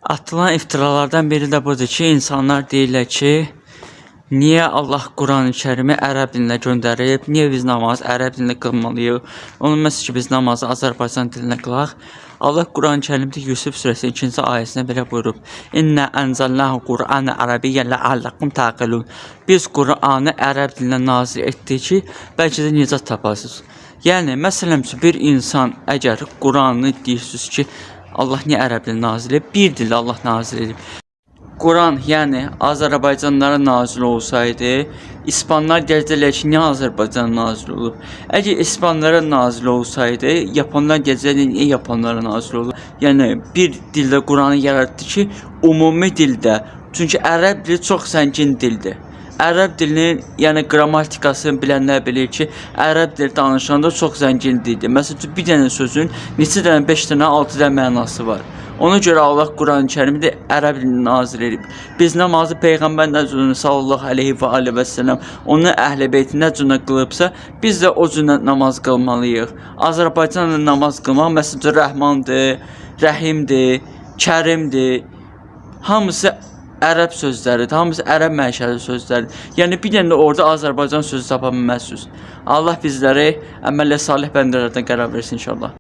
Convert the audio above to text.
Atılan iftiralardan biri də budur ki, insanlar deyirlər ki, niyə Allah Qurani-Kərimi ərəb dilinə göndərib? Niyə biz namazı ərəb dilində qılmalıyıq? Olmaz ki, biz namazı Azərbaycan dilində qılaq. Allah Qurani-Kərimdə Yusuf surəsinin 2-ci ayəsində belə buyurub: "İnna anzalnahu Qur'anan arabiyyan la'allakum taqilun." Biz Qur'anı ərəb dilinə nazil etdik ki, bəlkə də nicat tapasınız. Yəni məsələn üçün bir insan əgər Qur'anı deyirsiniz ki, Allah niyə ərəb dilinə nazil edib? Bir dildə Allah nazil edib. Quran, yəni Azərbaycanlılara nazil olsaydı, İspanlar deyəcəklər ki, niyə Azərbaycana nazil olub? Əgər İspanlara nazil olsaydı, Yaponlar deyəcəklər niyə Yaponlara nazil olub? Yəni bir dildə Quranı yaratdı ki, ümumi dildə. Çünki ərəb dili çox zəngin dildir. Ərəb dilinin, yəni qrammatikasını bilənlər bilir ki, ərəb dili danışanda çox zəngin dildir. Məsələn, bir dənə sözün neçə dənə, 5 dənə, 6 dənə mənası var. Ona görə Allah Qurani-Kərimi də ərəb dilində nazil edib. Biz namazı peyğəmbər nə cür sallallahu əleyhi və alihi və səlləm onun əhl-i beyti nə cür qılıbsa, biz də o cür namaz qılmalıyıq. Azərbaycanla namaz qılmaq məsələn Rəhmandır, Rəhimdir, Kərimdir. Hamısı ərəb sözləridir, hamısı ərəb mənşəli sözlərdir. Yəni bir dənə də orada Azərbaycan sözü tapa bilməzsiniz. Allah bizləri əməllə salih bəndələrdən qərar versin inşallah.